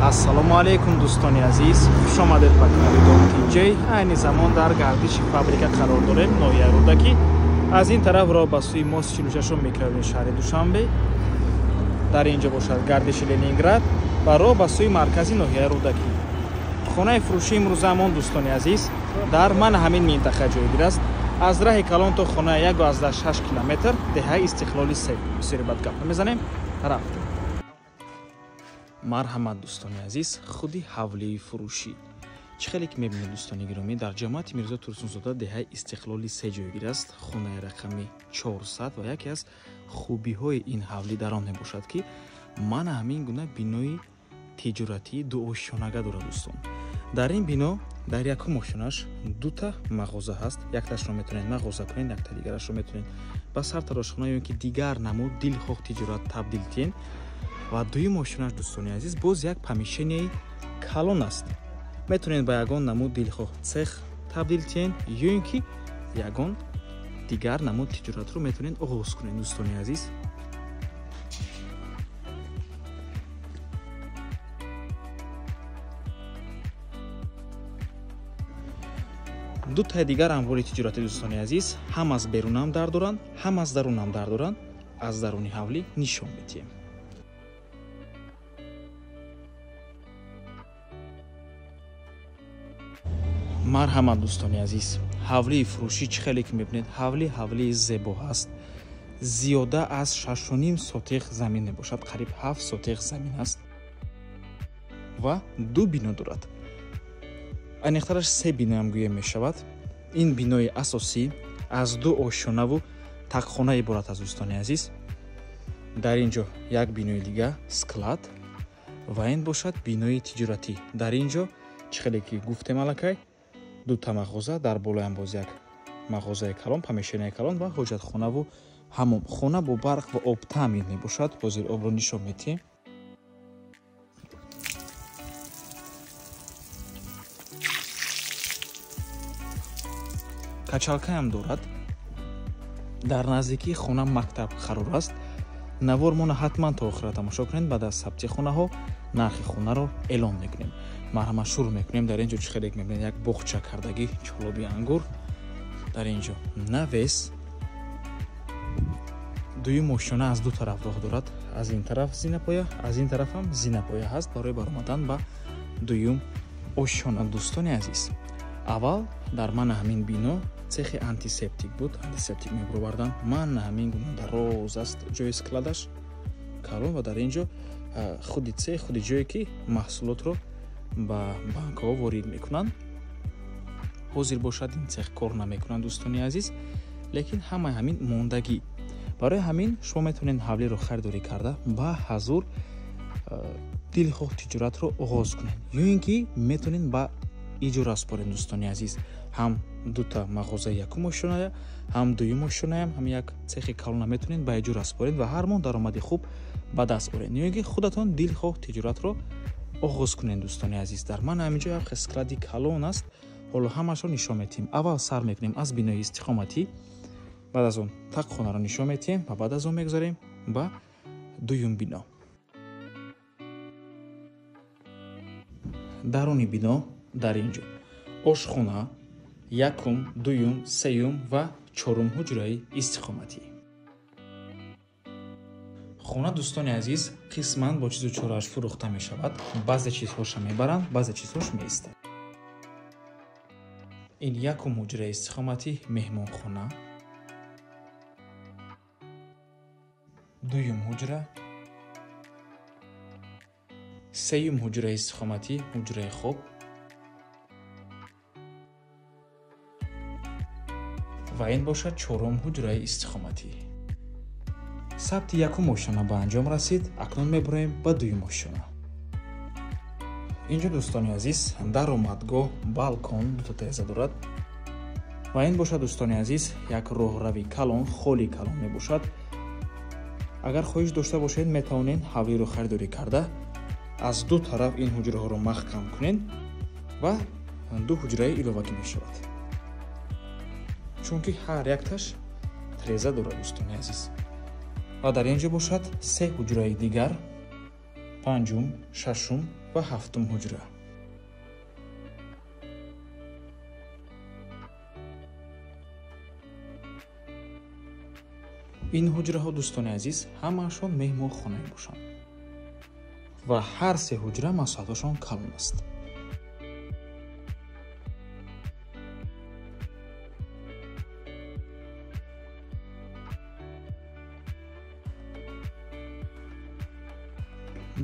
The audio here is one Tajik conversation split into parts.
Ассалому алайкум дӯстони азиз, хуш омадед ба канали Дом ТЖ. Айни замон дар гардиши фабрика қарор дорем, ноҳияи Рӯдакӣ. Аз ин тараф роҳ ба сӯи мост 46 микрорайони шаҳри Душанбе. Дар ин ҷо бошад гардиши Ленинград ва роҳ ба сӯи маркази ноҳияи Рӯдакӣ. Хонаи фурӯшии имрӯзаамон дӯстони азиз дар ман ҳамин минтақа ҷойгир аст. Аз раҳи калон то хона 1.6 километр, деҳаи Истиқлоли 3. Бисёри бад гап мезанем, рафтем. Марҳамат дӯстони азиз, худи ҳавлии фурӯшӣ. Чӣ хеле ки мебинед дӯстони гиромӣ, дар ҷамоати Мирзо Турсунзода деҳаи Истиқлоли 3 ҷойгир аст. Хонаи рақами 400 ва яке аз хубиҳои ин ҳавлӣ дар он мебошад, ки ман ҳамин гуна бинои тиҷоратии дуошёнага дорад дӯстон. Дар ин бино дар якум ошёнаш дута мағоза ҳаст. Якташро метавонед мағоза кунед, якта дигарашро метавонед ба сартарошхона ё ки дигар намуд дилхоҳ тиҷорат табдил диҳед. Ва дуюм ошёнаш дӯстони азиз боз як помещенияи калон аст. Метавонед ба ягон намуд дилхоҳ цех табдил диҳед ё ин ки ягон дигар намуд тиҷоратро метавонед оғоз кунед дӯстони азиз. Ду таи дигар амволи тиҷорати дӯстони азиз ҳам аз берунам дар доранд, ҳам аз дарунам дар доранд. Аз даруни ҳавлӣ нишон медиҳем. Марҳамат дӯстони азиз, ҳавлии фурӯшӣ чӣ хеле ки мебинед, ҳавлӣ ҳавлии зебо ҳаст. Зиёда аз 6.5 сотиқ замин мебошад, қариб 7 сотиқ замин аст ва ду бино дорад. Аниқтараш 3 биноам гӯя мешавад. Ин бинои асосӣ аз ду ошёнаву тақхона иборат аст дӯстони азиз. Дар ин ҷо як бинои дига склад ва ин бошад бинои тиҷоратӣ. Дар ин ҷо чӣ хеле ки гуфтем аллакай дута мағоза, дар болоям боз як мағозаи калон, помещенияи калон ва ҳоҷатхонаву ҳамом. Хона бо барқ ва об таъмин мебошад. Ҳозир обро нишон медиҳем. Качалкаам дорад. Дар наздикии хона мактаб қарор аст. Навормона ҳатман то охира тамошо кунед. Баъд аз сабти хонаҳо нархи хонаро эълон мекунем. Марҳамат шурӯъ мекунем. Дар ин ҷо чӣ хеле мебинед, як боғча кардагӣ, чолоби ангур. Дар ин ҷо навес. Дуюм ошёна аз ду тараф роҳ дорад. Аз ин тараф зинапоя, аз ин тараф ҳам зинапоя ҳаст барои баромадан ба дуюм ошёна. Дӯстони азиз, аввал дар ман ҳамин бино цехи антисептик буд. Антисептик мебуровардан. Ман ҳамин гуна дароз аст ҷои складаш калон ва дар ин ҷо худи цех, худи ҷое ки маҳсулотро ба банкҳо ворид мекунанд. Ҳозир бошад ин цех кор намекунанд дӯстони азиз, лекин ҳамаи ҳамин мондагӣ. Барои ҳамин шумо метавонед ҳавлиро харидорӣ карда ба ҳазур дилхоҳ тиҷоратро оғоз кунед ё ин ки метавонед ба иҷора супоред дӯстони азиз. Ҳам дута мағозаи якум ошёная, ҳам дуюм ошёнаям, ҳам як цехи калона метавонед ба иҷора супоред ва ҳар моҳ даромади хуб ба даст оред ё ин ки худатон дилхоҳ тиҷоратро оғоз кунед дӯстони азиз. Дар ман ҳамин ҷо як склади калон аст. Ҳоло ҳамашро нишон медиҳем. Аввал сар мекунем аз бинои истиқоматӣ, баъд аз он тақхонаро нишон медиҳем ва баъд аз он мегузарем ба дуюм бино. Даруни бино дар ин ҷо ошхона, якум, дуюм, сеюм ва чорум ҳуҷраи истиқоматӣ. Хона дӯстони азиз қисман бо чизу чорааш фурӯхта мешавад. Баъзе чизҳоша мебаранд, баъзе чизҳош меистад. Ин якум ҳуҷраи истиқоматӣ, меҳмонхона, дуюм ҳуҷра, сеюм ҳуҷраи истиқоматӣ, ҳуҷраи хоб ва ин бошад чорум ҳуҷраи истиқоматӣ. Сабти якум ошёна ба анҷом расид. Акнун мебуроем ба дуюм ошёна. Инҷо дӯстони азиз даромадгоҳ, балкон дута тиреза дорад ва ин бошад дӯстони азиз як роҳрави калон, холи калон мебошад. Агар хоҳиш дошта бошед метавонед ҳавлиро харидорӣ карда аз ду тараф ин ҳуҷраҳоро маҳкам кунед ва ду ҳуҷраи иловагӣ мешавад, чунки ҳар якташ тиреза дорад дӯстони азиз. Ва дар ин ҷо бошад се ҳуҷраи дигар, панҷум, шашум ва ҳафтум ҳуҷра. Ин ҳуҷраҳо, дӯстони азиз, ҳамаашон меҳмонхона мебошанд ва ҳар се ҳуҷра масоҳаташон калон аст.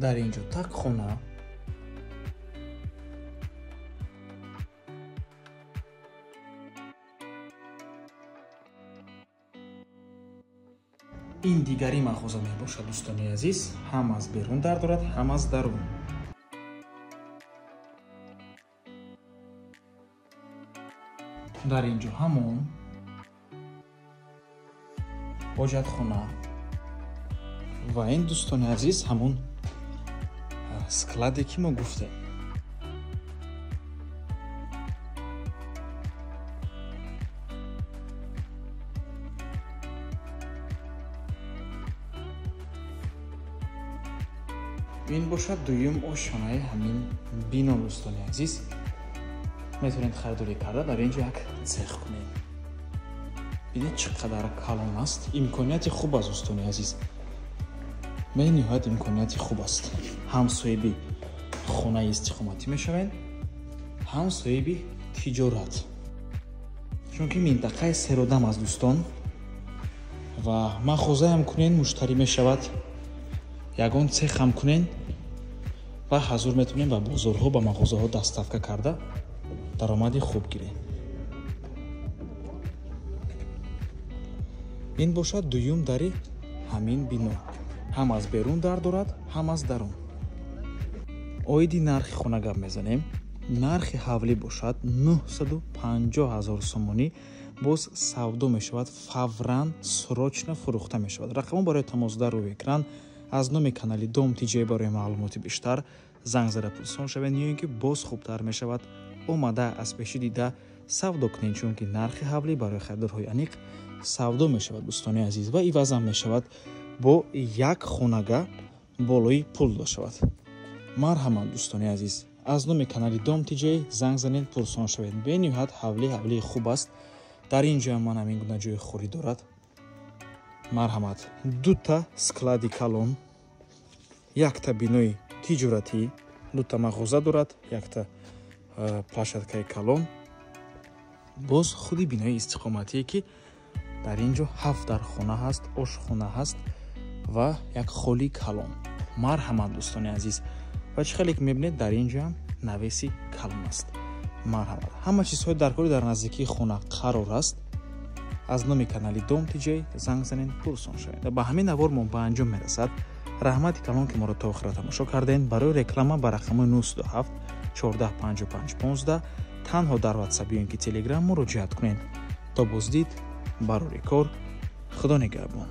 Дар ин ҷо тақхона, ин дигари мағоза мебошад, дӯстони азиз, ҳам аз берун дар дорад, ҳам аз дарун. Дар ин ҷо ҳамом, ҳоҷатхона ва ин, дӯстони азиз, ҳамон складе ки мо гуфтем. Ин бошад дуюм ошёнаи ҳамин бино, дӯстони азиз. Метавонед харидорӣ карда дар ин ҷо як цех кунед. Бинед, чӣ қадар калон аст. Имконияти хуб аст, дӯстони азиз. Бениҳоят имконияти хуб аст. Ҳам соҳиби хонаи истиқоматӣ мешавед, ҳам соҳиби тиҷорат. Чунки минтақаи серодам аст, дӯстон, ва мағозаам кунед, муштарӣ мешавад, ягон цех ҳам кунед ва ҳазур метавонед ба бозорҳо, ба мағозаҳо доставка карда даромади хуб гиред. Ин бошад дуюм дари ҳамин бино. Ҳам аз берун дар дорад, ҳам аз дарун. Оиди нархи хона гап мезанем. Нархи ҳавлӣ бошад 950 000 сомонӣ. Боз савдо мешавад, фавран, срочно фурӯхта мешавад. Рақамон барои тамос дар рӯи экран. Аз номи канали Дом ТЖ барои маълумоти бештар занг зада пурсон шавед, ё ин ки боз хубтар мешавад омада аз пеши дида савдо кунед, чунки нархи ҳавлӣ барои харидорҳои аниқ савдо мешавад, дӯстони азиз, ва ивазам мешавад бо як хонага болои пул дода шавад. Марҳамат, дӯстони азиз, аз номи канали Дом ТЖ занг занед, пурсон шавед. Бениҳоят ҳавлӣ ҳавлии хуб аст. Дар ин ҷоям ман ҳамин гуна ҷои хӯрӣ дорад. Марҳамат, дута склади калон, якта бинои тиҷоратӣ, дута мағоза дорад, якта площадкаи калон, боз худи бинои истиқоматие ки дар ин ҷо 7 дархона ҳаст, ошхона ҳаст ва як холи калон. Марҳамат, дӯстони азиз, ва чӣ хеле ки мебинед, дар ин ҷоам навеси калон аст. Марҳамат, ҳама чизҳои даркорӣ дар наздикии хона қарор аст. Аз номи канали Дом ТЖ занг занед, пурсон шавед. Ба ҳамин навор мо ба анҷом мерасад. Раҳмати калон ки моро то охира тамошо кардем. Барои реклама ба рақами 907 14 55 15 танҳо дар WhatsApp ё ин ки Telegram муроҷиат кунед. То боздид, барори кор, Худо нигаҳбон.